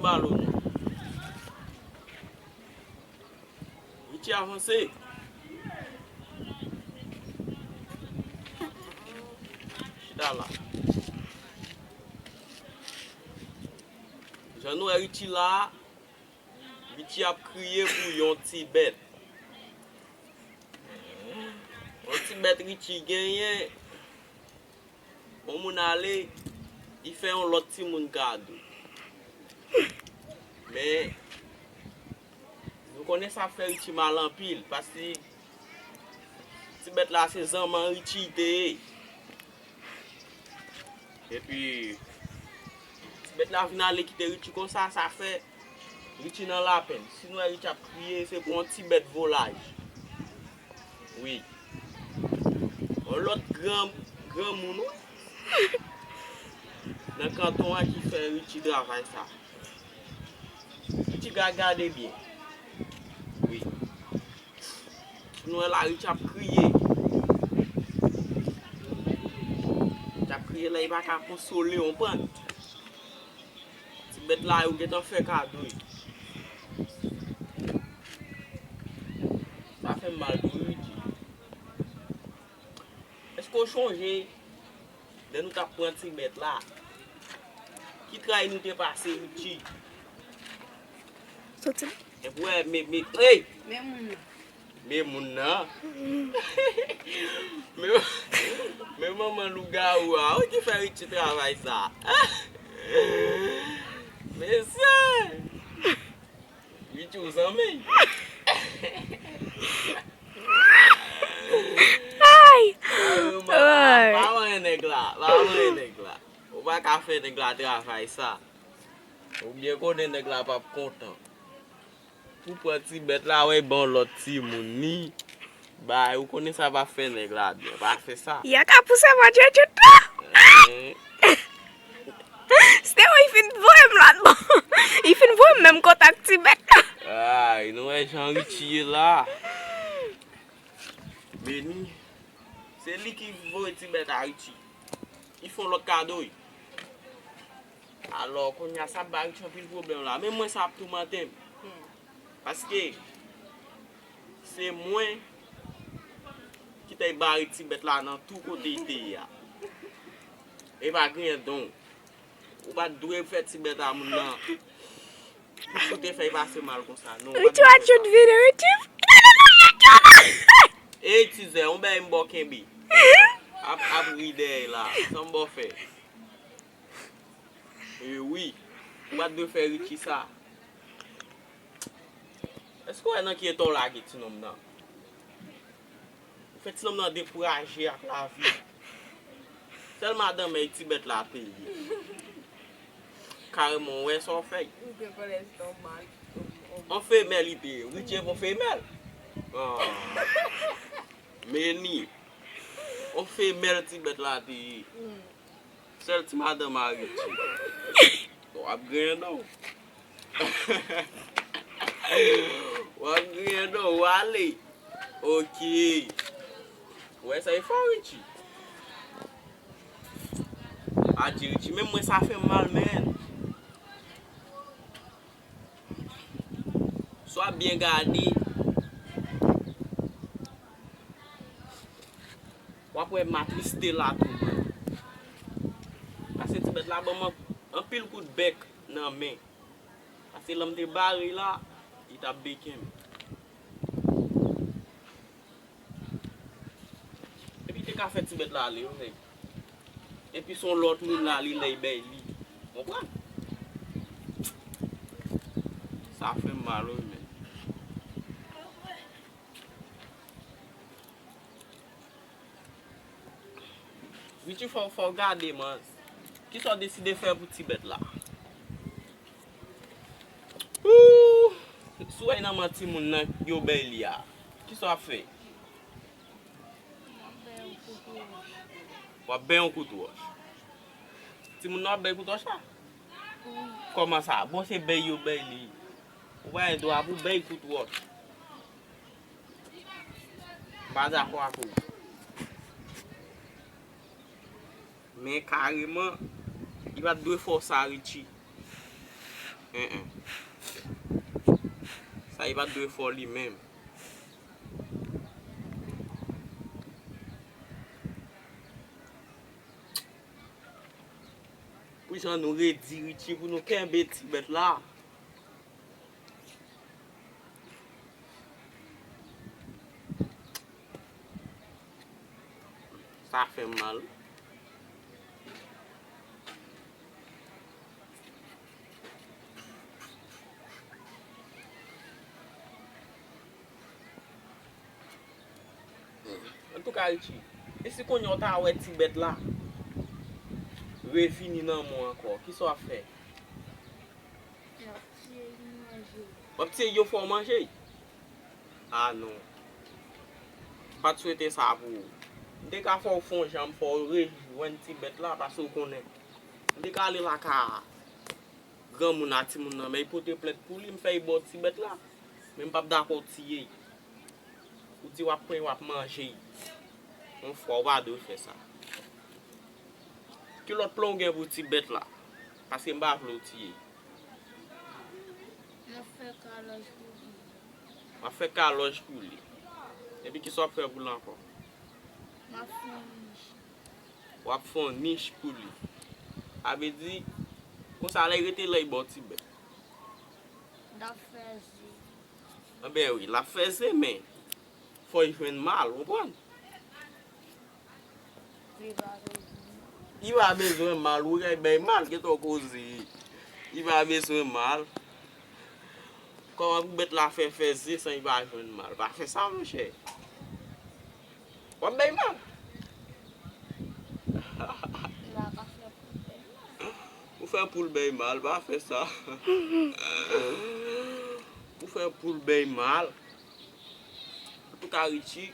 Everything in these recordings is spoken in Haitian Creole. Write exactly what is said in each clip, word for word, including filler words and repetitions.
Alo non. Richie avanse. Chita la. Jan nou wè Richie la, Richie ap kriye pou yon ti bèt. Yon ti bèt Richie genyen. Yon moun ale, li fè yon lòt timoun kado. Men, nou konnen sa fè Richie mal anpil, paske ti bèt la se zanman Richie te ye. Epi, ti bèt la vin ale kite Richie konsa, sa fè Richie nan lapenn. Si nou wè Richie ap kriye, se pou yon ti bèt volay. Wi. Yon lòt gran, granmoun, wi. Nan kanton an ki fè Richie travay sa. Richie ka gade byen. Wi. Nou wè la, Richie ap kriye. Richie ap kriye la, li pa ka konsole, w konprann? Ti bèt la, yo gentan fè kado. Sa fè m mal tou, wi, Richie. Èske w chonje lè nou t ap pran ti bèt la? Ki tray nou te pase, Richie? Soti. Epi w wè, men, men, hey! Men moun nan. Men moun nan. Men, men manman lougawou a, wi, ki fè Richie travay sa. Mesye! Richie ou zanmi. Ay! Ay! Pa manyen nèg la, pa manyen nèg la. Ou pa ka fè nèg la travay sa. Ou byen konnen nèg la p ap kontan. Pou pran ti bèt la, wè, ban lòt timoun ni bay, ou konnen sa pa fè nèg la byen, pa fè sa. Ya ka pouse mwen djèdjèd la. Hein? Stero, li fin voye m lòt bò. Li fin voye m menm kontak ti bèt la. Ay, nou wè jan Richie ye la. Beni, se li ki voye ti bèt a Richie. Li fè yon lòt kado, wi. Alò, kounye a, sa ba Richie anpil pwoblèm la. Men mwen, sa ap toumante m. Paske se mwen ki te bare ti bèt la nan tou kote li te ye a. E pa griyen don. Ou pa t dwe fè ti bèt a moun nan. Pou te fè l pase mal konsa, non. Ou pa t dwe fè sa. Richie, what you doing, Richie? Ey, tizè, yon bèy m ba w kenbe. Ap, ap ri dèyè la. Sa m ba w fè. E wi. Ou pa t dwe fè Richie sa. Èske w wè nan ki eta w lage ti nonm nan? Ou fè ti nonm nan dekouraje ak lavi. Sèl madanm e ti bèt la te ye. Kareman, w wè sa w fè. Ou gen kolèj nòmal. On femèl li te ye. Richie on femèl. Ah. Meni. On femèl ti bèt la te ye. Sèl ti madanm a Richie. W ap griyen non. W ap griyen non, w ale. Ok. Ou wè sa e fò, Richie. Adye, Richie, menm mwen sa fè m mal, men. Si w ap byen gade, w ap wè m atriste la tou. Paske ti bèt la ban m an-, anpil kout bèk nan men. Paske lè m te bare la, li t ap beken m. Epi te ka fè ti bèt la ale, wi, nèg. Epi se yon lòt moun la, li lè bèy li. Konprann? Sa fè m mal, wi, men. Richie, fò, fò w gade, man. Kisa w deside fè pou ti bèt la? Ooh! Si w wè nan men timoun nan yo bay li a, kisa w ap fè? W ap bay yon kout wòch. Timoun nan w ap bay kout wòch la? Kòman sa? Bon, se bay yo bay li. Ou pa gen dwa pou bay kout wòch. M pa dakò ak ou. Men kareman, li pa t dwe fè w sa, Richie. En-en. Sa li pa t dwe fè w li menm. Pou jan nou redi Richie pou nou kenbe ti bèt la. Sa fè m mal. Antouka, Richie, e si kounye a w ta wè ti bèt la revini nan men w ankò, kisa w ap fè? M ap tiye l manje. W ap tiye l fè w manje? A non. M pa t swete sa pou ou. M te ka fè w fè yon jan, fè w rejwenn ti bèt la, paske w konnen. M te ka ale lakay granmoun a timoun nan, men li pote plent pou li, m fè li ba w ti bèt la. Men m p ap dakò w tiye l. Ou di w ap pran l, w ap manje l. Yon fwa, ou pa dwe fè sa. Ki lòt plan w gen pou ti bèt la? Paske m pa vle w tiye l. M ap fè kalòj pou li. W ap fè kalòj pou li. Epi kisa w ap fè pou l ankò? M ap fè yon nich. W ap fè yon nich pou li. Sa vle di, konsa lè l rete la, li ba w ti bèt. L ap fè ze. Anben wi, l ap fè ze, men fò l jwenn mal, w konprann? Li pa bezwen mal. Li pa bezwen mal, ou kay bay mal, gentan w koze. Li pa bezwen mal. Kòman pou bèt la fè fè ze san li pa jwenn mal? Pa fè sa, monchè. W ap bay mal. Ou fè poul bay mal, pa fè sa. Ou fè poul bay mal. Antouka, Richie,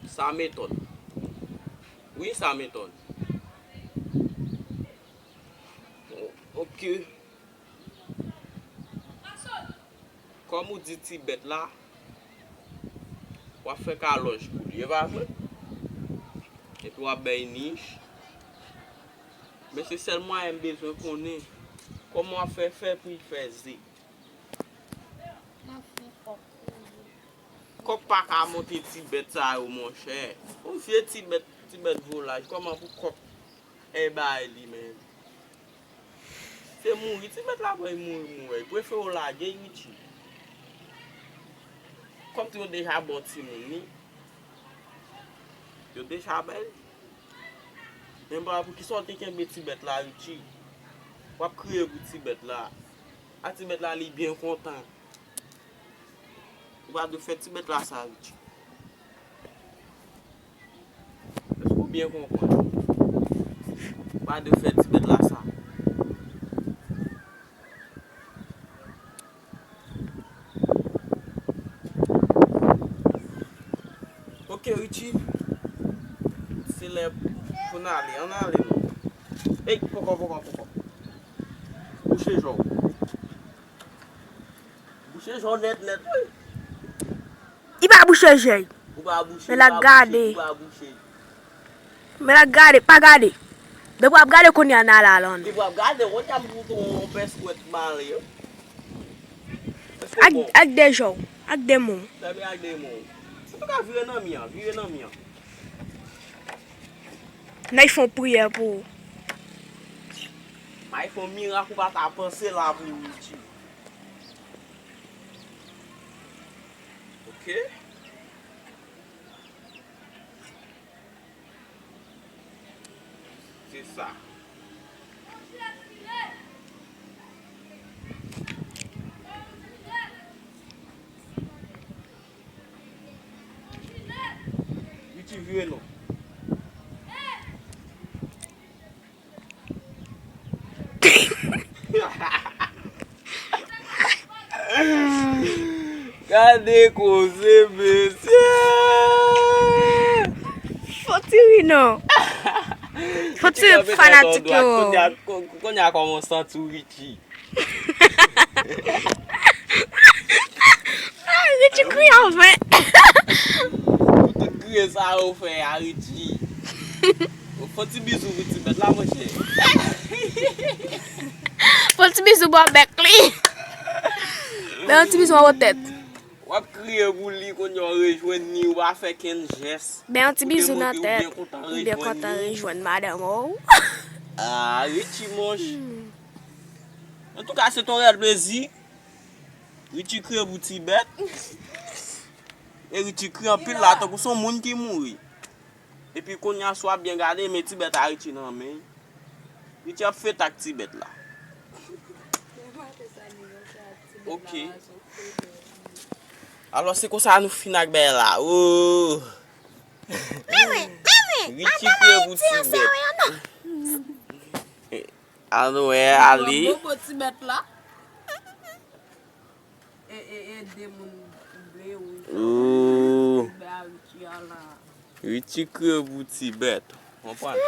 sa m etòn. Wi, sa m etòn. O-, oke. Kòm ou di ti bèt la, w ap fè kalòj pou li, e pa vre? Epi w ap bay nich. Men se sèl mwayen m bezwen konnen. Kòman w ap fè fè pou l fè ze? M ap fè kòk pou li. Kòk pa ka monte ti bèt sa yo, monchè. Yon vye ti bèt, ti bèt volaj, kòman pou kòk e bay li menm. Se mouri ti bèt la pral mouri, mouri. Prefere w lage Richie. Kòm yo deja ba w timoun li, yo deja bay li. Men m pa wè poukisa w te kenbe ti bèt la, Richie. W ap kriye pou ti bèt la. A ti bèt la, li byen kontan. Ou pa dwe fè ti bèt la sa, Richie. Èske w byen konprann? Ou pa dwe fè ti bèt la sa. Oke, Richie. Se lè pou n ale. Ann ale non. Ey, poko, poko, poko. Bouche je w. Bouche je w nèt, nèt, wi. Li pa bouche je l. Ou pa bouche, men l ap gade. Ou pa bouche. Men l ap gade, pa gade. Depi w ap gade kounye a n al al ann. Depi w ap gade, kounye a m pou tou yon pèskwèt male yo. Èske w bon? Ak de je w, ak de men w. Fèmen ak de men w. Antouka, vire nan mi an, vire nan mi an. N a fè yon priyè pou ou. M a fè yon mirak ou pa ta panse la pou Richie. Ok. Se sa. Richie vire non. Gade koze, mesye! Fò ti ri non. Fò ti ri fanatik yo. Kounye a, ko-, kounye a kòman w santi w, Richie? Ah, Richie kriye anfen. Pou tout kriye sa yo fè a, Richie. Fò ti bizou pou ti bèt la, monchè. Fò Ti bizou bò bèk li. Bay yon ti bizou anwo tèt. W ap kriye pou li, kounye a w rejwenn li, ou pa fè kenn jès. Bay yon ti bizou nan tèt. Ou byen kontan rejwenn madanm ou. Ah, Richie monch. Antouka, se ton rèl plezi. Richie kriye pou Tibèt. E Richie kriye anpil la, tankou se yon moun ki mouri. Epi kounye a, si w ap byen gade, men Tibèt a Richie nan men. Richie ap fete ak Tibèt la. Ok. Alò, se konsa nou fin ak bagay la. Oh. Richie kriye pou Tibèt. Ann wè, ale. Bobo Tibèt la. E, e, e de moun ble wi. Oh. Ba Richie a la. Richie kriye pou Tibèt. Konprann?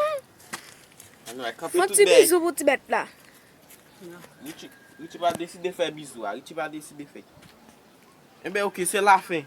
Ann wè, kanpe Yon tout ti bèk. Bizou pou Tibèt la. Richie, Richie pa deside fè bizou a. Richie pa deside fè. Enben, ok, se lafen.